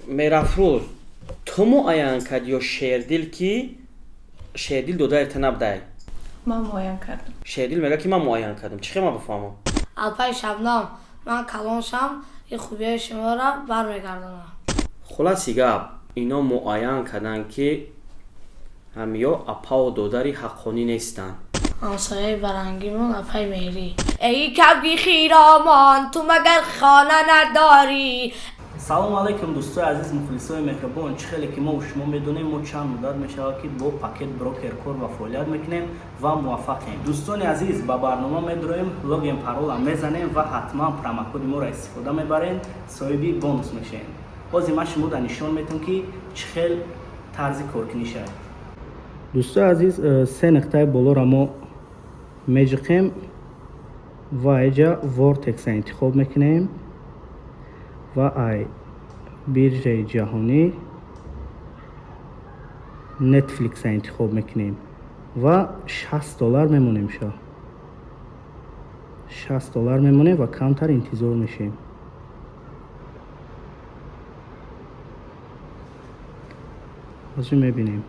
Меҳрафрӯз, ту муайян кард ё Шердил, ки Шердил додари набудай? Ман муайян кардам. Шердил мега, ки ман муайян кардам. Чӣ хел ман бифаҳмам? Алпаи Шабнам, ман калон шам, ин хубиҳои шуморо бармегардонам. Хулоси гап, ино муайян карданд, ки ҳамё апаву додари ҳаққонӣ нестанд. Ҳамсояи барангимон, апаи Меҳрӣ. Эй кабги хиромон, ту магар хона надорӣ? Салому алайкум, дӯстои азиз, мухлисои меҳрубон. Чӣ хеле ки мо шумо медонем, мо чанд муддат мешавад, ки бо Пакет Брокер кор ва фаъолият мекунем ва муваффақем. Дӯстони азиз, ба барнома медроем, логин, парола мезанем ва ҳатман промокоди моро истифода мебарем, соҳиби бонус мешавем. Ҳозир ман шумода нишон метавам, ки чӣ хел тарзи коркунӣ шавад. Дӯстои азиз, се нуқтаи болоро мо меҷиқем ва эҷа Вортекса интихоб мекунем ва ай биржаи ҷаҳонӣ Нетфликса интихоб мекунем ва 60 доллар мемонем, ша 60 доллар мемонем ва камтар интизор мешем. Ҳозир мебинем.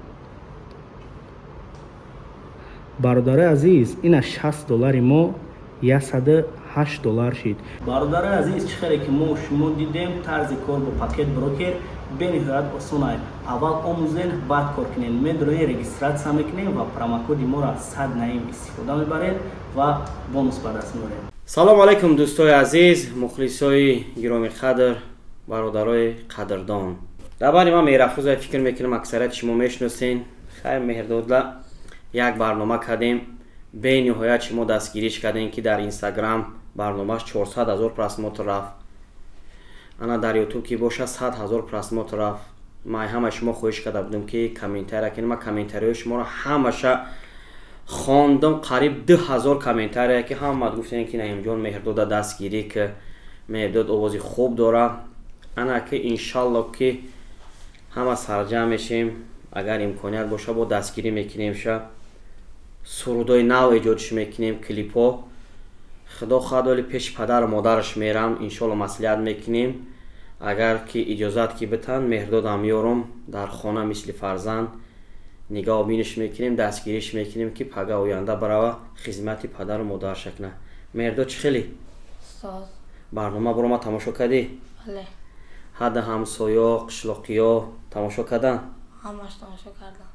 Бародарои азиз, ина 60 доллари мо 108 доллар шид. Бародарои азиз, чӣ хеле ки мо шумо дидем, тарзи кор бо Пакет Брокер бениҳоят осон аст. Аввал омӯзен, баъд кор кунем. Медроем, регистрация мекунем ва промокоди моро сад наим истифода мебарем ва бонус ба даст меорем. Салому алайкум, дӯстои азиз, мухлисои гиромиқадр, бародарои қадрдон. Дар бари ман Меҳрафрӯза, фикр мекунам, аксарияти шумо мешиносен. Хайр, Меҳрдодла як барнома кардем, бениҳоят шумо дастгириш кардем, ки дар Инстаграм барномааш 400 ҳазор просмотр рафт, ана дар Ютуб ки боша 100 ҳазор просмотр рафт. Ман ҳамаи шумо хоҳиш карда будем, ки комментария кунем. Ман комментариҳои шуморо ҳамаша хондам, қариб 2000 комментария, ки ҳамаат гуфтем, ки Наимҷон, Меҳрдода дастгирӣ, ки Меҳрдод овози хуб дора. Ана ки иншалло, ки ҳама сарҷамъ мешем, агар имконият боша, бо дастгирӣ мекунем, ша сурудои нав эҷодш мекунем, клипҳо. Худо хоҳад, оли пеши падару модараш мерам, иншолло, маслиҳат мекунем. Агар ки иҷозат ки битан, Меҳрдодам меёрам дар хона, мисли фарзанд нигоҳубинш мекунем, дастгириш мекунем, ки пага оянда барава хизмати падару модараша кунад. Меҳрдод, чӣ хеле? Барнома барома тамошо кардӣ? Бале. Ҳадда ҳамсоё, қишлоқиё тамошо кардан? Ҳамаш тамошо кардам.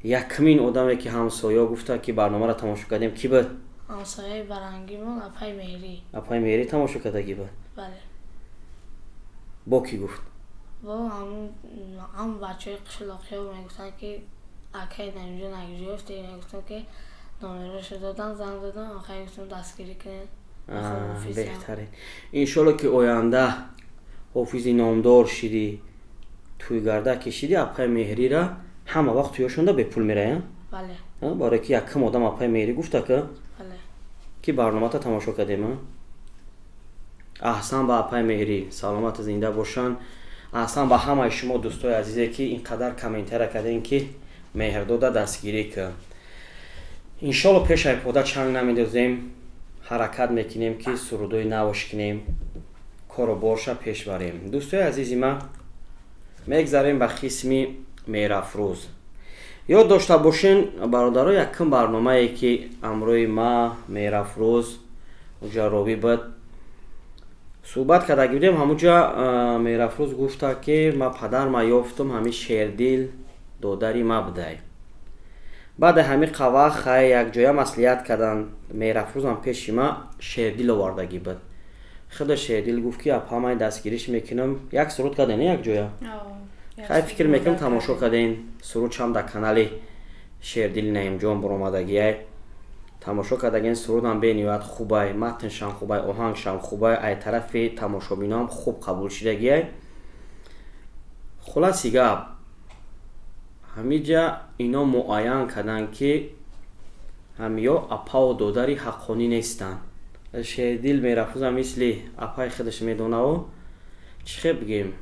Якумин одаме, ки ҳамсоё гуфта, ки барномаро тамошо кардем, кӣ буд? Ҳамсояи барангимон, апаи Меҳрӣ. Апаи Меҳрӣ тамошо кардагӣ буд? Бале. Бо кӣ гуфт? Бо ҳамун бачаҳои қишлоқиё мегуфтанд, ки акаи Наимҷон Агиҷоев. Мегуфтам, ки номерошо додан, занг додам, акай, гуфтам, дастгирӣ кунед. Беҳтарин. Иншолло, ки оянда ҳофизи номдор шидӣ, тӯйгарда ки шидӣ, апаи Меҳрира ҳама вақт тӯёшонда бепул мераян. Бале. Барое ки якум одам апаи Меҳрӣ гуфта, ки Бале. ки барномата тамошо кардем. Аҳсан ба апаи Меҳрӣ, саломату зинда бошанд. Аҳсан ба ҳамаи шумо, дӯстои азизе, ки ин қадар комментария кардем, ки Меҳрдода дастгирӣ кар. Иншолло, пеш айпода чанг намедозем, ҳаракат мекунем, ки сурудои навш кунем, кору борша пеш барем. Дӯстои азизи ман, мегзарем ба қисми Меҳрафрӯз. Ёд дошта бошен, бародаро, якум барномае, ки ҳамроҳи ма Меҳрафрӯз уҷа ровӣ буд, суҳбат кардаги будем. Ҳамуҷа Меҳрафрӯз гуфта, ки ма падарма ёфтум, ҳамин Шердил додари ма будай. Баъди ҳамин қавақ, хай, якҷоя маслиҳат карданд. Меҳрафрӯзам пеши ма Шердил овардагӣ буд. Худа Шердил гуфт, ки апа, ман дастгириш мекунам. Як суруд кардем якҷоя. Хай, фикр мекунам, тамошо кардем. Сурудшам дар канали Шердили Наимҷон баромадагиай, тамошо кардагин. Сурудам бениҳоят хубай, матншам хубай, оҳангшам хубай, ай тарафи тамошобиноам хуб қабул шидагиай. Хулоси гап, ҳамиҷа ино муайян карданд, ки ҳамё апаву додари ҳаққонӣ нестанд. Шердил Меҳрафрӯзам мисли апаи худаш медонаву, чӣ хел бигем,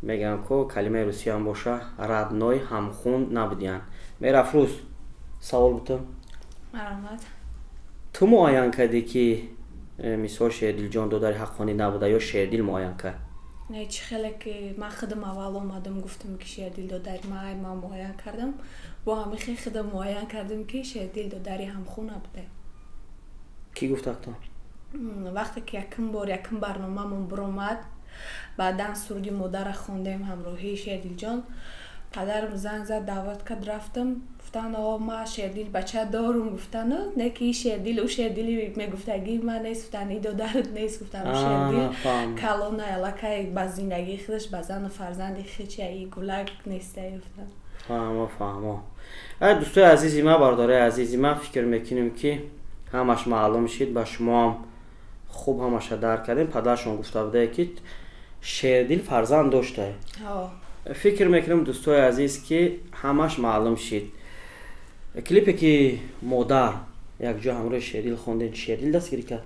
мегӯям ко калимаи русиям боша, родной, ҳамхун набудиянд. Меҳрафрӯз, савол бутам. Марҳамат. Ту муайян кардӣ, ки мисол, Шердилҷон додари ҳаққонӣ набуда, ё Шердил муайян кард? Не, чӣ хеле ки ман худам аввал омадам, гуфтам, ки Шердил додари ман, ман муайян кардам, бо ҳамин хел худам муайян кардам, ки Шердил додари ҳамхуна буде. Кӣ гуфт акто? Вақте ки якум бор якум барномамон биромад, баъдан суруди модарра хондем ҳамроҳии Шердилҷон, падарам занг зад, даъват кард, рафтам. Гуфтанд: «О, ма Шердил бача дорум», гуфтану не, ки и Шердил ӯ Шердили мегуфтагии ман нест, гуфтанд, и додарат нест, гуфтанд, Шердил калона, аллакай ба зиндагии худаш, ба зану фарзанди худаш, и гулак нестай, гуфтанд. Фаҳмо, фаҳмо. Ай, дӯстои азизи ман, бародарои азизи ман, фикр мекунем, ки ҳамаш маълум шид ба шумоам, хуб ҳамаша дарк кардем. Падаршон гуфта будае, ки Шердил фарзанд доштае. Фикр мекунам, дӯстои азиз, ки ҳамаш маълум шид. Клипе ки модар якҷо ҳамроҳи Шердил хондем, Шердил дастгирӣ кард?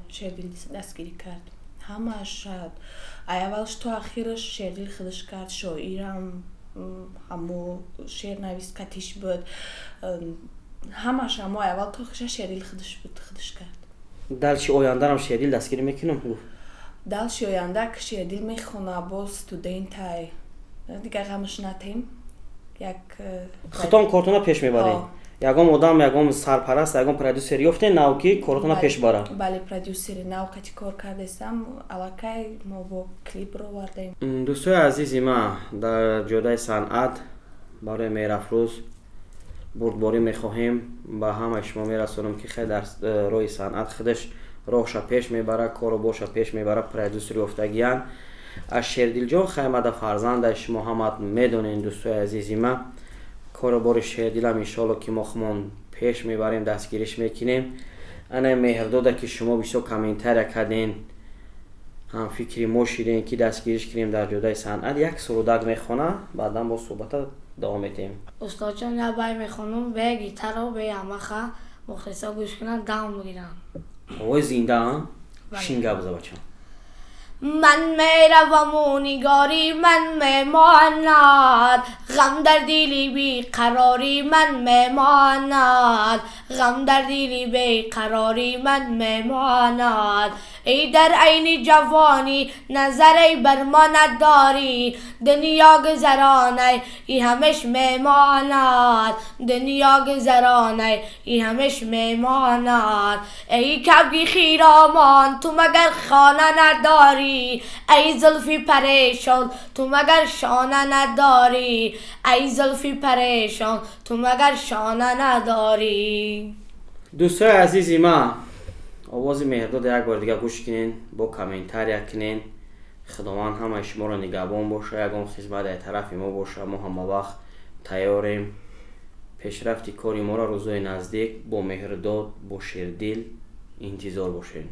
Шердил дастгирӣ кард ҳамаш, ай аввалш то ахираш Шердил худаш кард. Шоирам ҳамо шеърнавис катиш буд, ҳамаш ҳамо ай аввал то охирша Шердил худаш буд, худаш кард. Дальше ояндарам Шердил дастгирӣ мекунам, гуфт? Дальше оянда ки Шердил мехона, боз студентай, дигар ғамаш натем як. Худтон кортона пеш мебаред? Ягон одам, ягон сарпараст, ягон продюсер ёфтен нав, ки коротона пеш бара? Бале, продюсери нав кати кор кардестам, аллакай мо бо клип ровардем. Дӯстои азизи ман, дар ҷодаи санъат барои Меҳрафрӯз бурдборӣ мехоҳем. Ба ҳамаи шумо мерасонам, ки хеле дар роҳи санъат худаш роҳша пеш мебара, кору боша пеш мебара. Продюсер ёфтагиян аз Шердилҷон хаймада фарзанда, шумо ҳамат медонед, дӯстои азизи ман. Кору бори Шердилам, иншоалло, ки мо хумон пеш мебарем, дастгириш мекунем. Ана Меҳрдода, ки шумо бисёр комментария карден, ҳамфикри мо шидем, ки дастгириш кунем дар ҷодаи санъат, як сурудак мехона, баъдан бо суҳбата давом медиҳем. Устодҷон, як бай мехонам бе гитаро, бе ямаха, мухлисо гӯш кунанд, дам бигиранд. Овои зинда шин, гап за, бачам. Ман мераваму нигори ман мемонад, ғам дар дили беқарори ман мемонад, ғам дар дили беқарори ман мемонад. Эй, дар айни ҷавонӣ назаре бар мо надорӣ, дунё гузаронай, и ҳамеш мемонад, дунё гузаронай, и ҳамеш мемонад. Эй кабки хиромон, ту магар хона надорӣ? Эй зулфи парешон, ту магар шона надорӣ? Эй зулфи парешон, ту магар шона надорӣ? Дӯстои азизи ман, овози Меҳрдода як бори дигар гӯш кунен, бо комментария кунен. Худованд ҳамаи шуморо нигаҳбон боша. Ягон хизмат ай тарафи мо боша, мо ҳама вақт тайёрем. Пешрафти кори моро рӯзои наздик бо Меҳрдод, бо Шердил интизор бошед.